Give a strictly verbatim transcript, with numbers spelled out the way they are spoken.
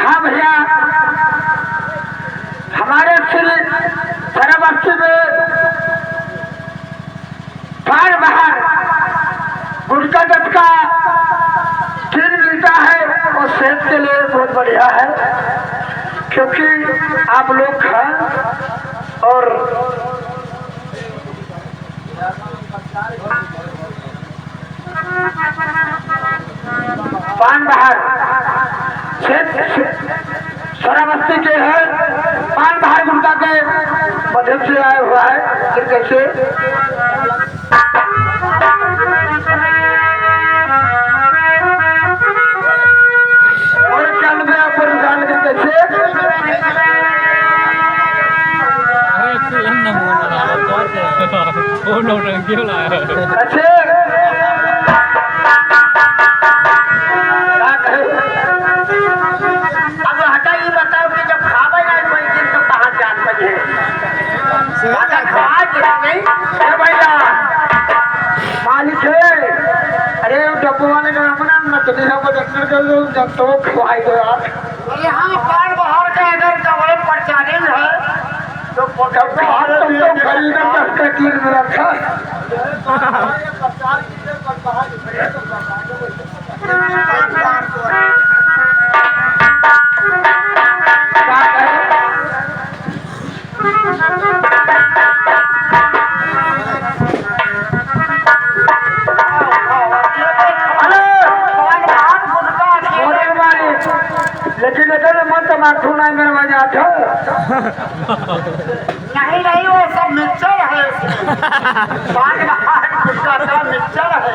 हाँ भैया, हमारे श्री सराबस्ती में पान बाहर गुटखा गटखा दिन मिलता है, वो सेहत के लिए बहुत बढ़िया है, क्योंकि आप लोग खाएं और पान बाहर से, से, सराबस्ती के है, पान बाहर गुटखा के माध्यम से आया हुआ है। फिर कैसे? और कान में आप और कान में कैसे? अरे, तू हम ना बोल रहा है, कौन है? कौन नौटंकी वाला है? कैसे? का कहे? अब हटा, ये बताओ कि जब खावे ना कोई दिन, तो कहाँ जान पाइए? अगर खा गिरा नहीं, ए भैया, मालिक है। अरे, वो डब्बो वाले का अपना नचनी है, वो डॉक्टर के लोग जब तो खवाई दो यार। अरे हाँ, पान बाहर का अगर जवरे प्रचारित है, तो जब खा तो, तो खरीदन दस का तीन में रखा। लेकिन इधर मन तमाकू नहीं मेरे वजह था। नहीं, नहीं, वो सब मिक्सचर है। पान बाहर गुटखा का मिक्सचर है।